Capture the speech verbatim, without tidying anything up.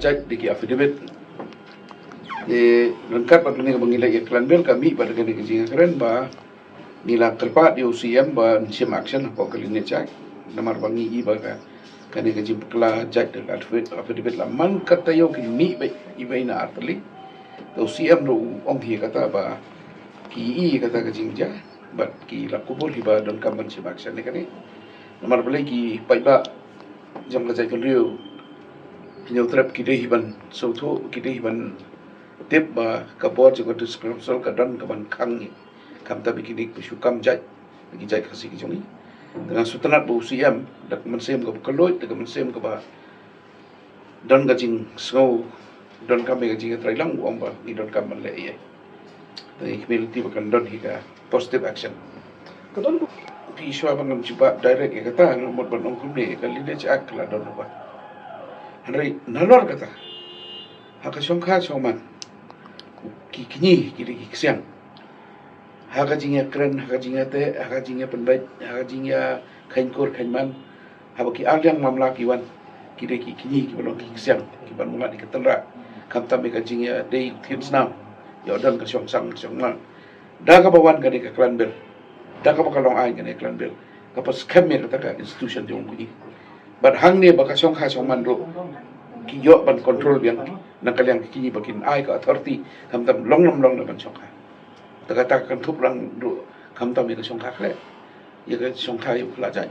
Judge da ki affidavit. Te ryngkat bad kane kaba ngi leit ïa klan bail ka mih bad kane ka jingkren ba ngi la kyrpad ïa u C M ban shim action hapoh ka lineage act. Namar ba ngi i ba ka kane ka jingpakla judge da ka affidavit, affidavit la man ka taïew ki mih beit iwei na artylli. Te u C M ruh u ong hi kata ba ki i kata ka jingjia bad ki la kubur hi ba donkam ban shim action ne kane. Namar balei ki paidbah jong ka jaitbynriew Hynñiewtrep ki dei hi ban sngewthuh, ki dei hi ban tip ba ka bor jong ka District Council ka don ka ban khang ngi. Khamtam ïa kine ki ba shu kam judge, ki judge Khasi ki jong ngi. Te nga sngewtynnat ba u C M da ka mynsiem kaba kylluid, da ka mynsiem kaba don ka jingsngew, donkam ïa ka jingïatreilang, u ong ba ngi donkam ban leh ïa. Te ngi kyrmen lynti ba kan don hi ka positive action. Ka don phi shuwa ba ngam jubab direct ïa kata, nga mut ban ong kumne, ka Lineage Act ka la don ruh ba. Hynrei nalor kata, ha ka shongkha shongman, ki kñi ki dei ki ksiang. Ha ka jingïakren, ha ka jingïateh, ha ka jingïapynbeit, ha ka jingïakheiñkur kheiñman, haba ki arliang mamla ki wan, ki dei ki kñi kiba long ki ksiang, kiban wangat ïa ka tynrah. Khamtam ïa ka jingïadei thied snam, ïa u don ka shongsang shongman. Da kaba wan kane ka klan bail, da kaba ka long aiñ kane ka klan bail, ka pynskhem ïa kata ka institution jong u kñi. Bad hangne ba ka shongkha shongman ruh ki ïoh ban control biang na ka liang ki kñi ba kin ai ka authority, khamtam long lem long na ban shongkha. Te kata ka kynthup lang ruh khamtam ïa ka shongkha khleh, ïa ka shongkha ïa u khlajai.